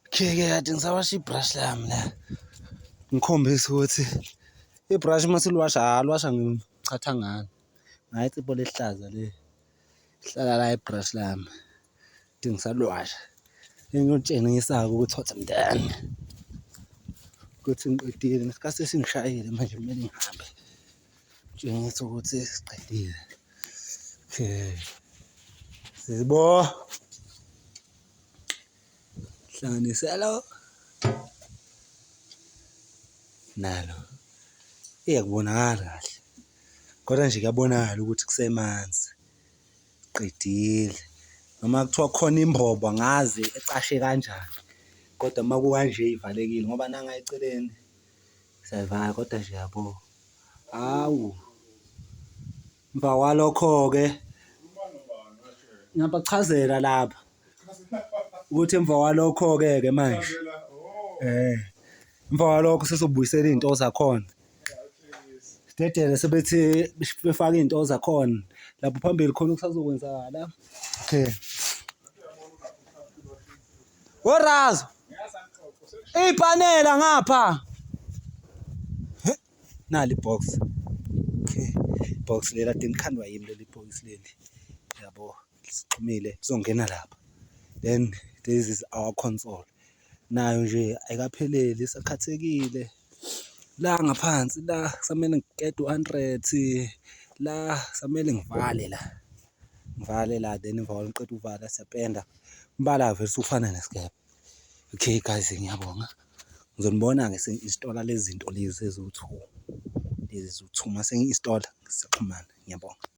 Okay-ke kade ngisawasha ibhrashi lami la, ngikhombise ukuthi ibhrashi uma siliwasha hha liwasha ngichatha ngalo, ngayo insipho le ehlaza le, lihlala la ibhrashi lami, kade ngisaliwasha. Engiyotshengisa-ke ukuthi what I'm done, ukuthi ngiqedile nesikhathi sesingishayile manje kumele ngihambe. Tshengisa ukuthi siqedile. Okay. Sibo. Hlanganiselo nalo. Iyakubonakala kahle. Kodwa nje kuyabonakala ukuthi kusemanzi. Qedile. Noma kuthiwa kukhona imbobo angazi ecashe kanjani. Kodwa uma kukanje ivalekile ngoba nanga eceleni siyayivala kodwa nje yabo. Hawu. Emva kwalokho-ke ngiyabachazela lapha ukuthi emva kwalokho-ke ke manje eh emva kwalokho sesobuyisela izinto zakhona. Sidedele sebethi befaka izinto zakhona lapho phambili khona okusazokwenzakala. Okay. Worazo. Ipanela ngapha. Nali box. Okay. Box leli ade likhandwa yimi leli bhokisi leli. Yabo, sixhumile lizongena lapha. Then this is our console. Nayo nje ayikapheleli isakhathekile. La ngaphansi la kusamele ngiqede u-hundred la kusamele ngivale la. Ngivale la then emva kwalokho ngiqeda ukuvala siyapenda. Umbala vele usufana nesikebhe. Okay guys, ngiyabonga. Ngizonibona-ke sengi-install-a lezi zinto lezi eziwu-two, lezi eziwu-two. Uma sengi-install-a siyaxhumana. Ngiyabonga.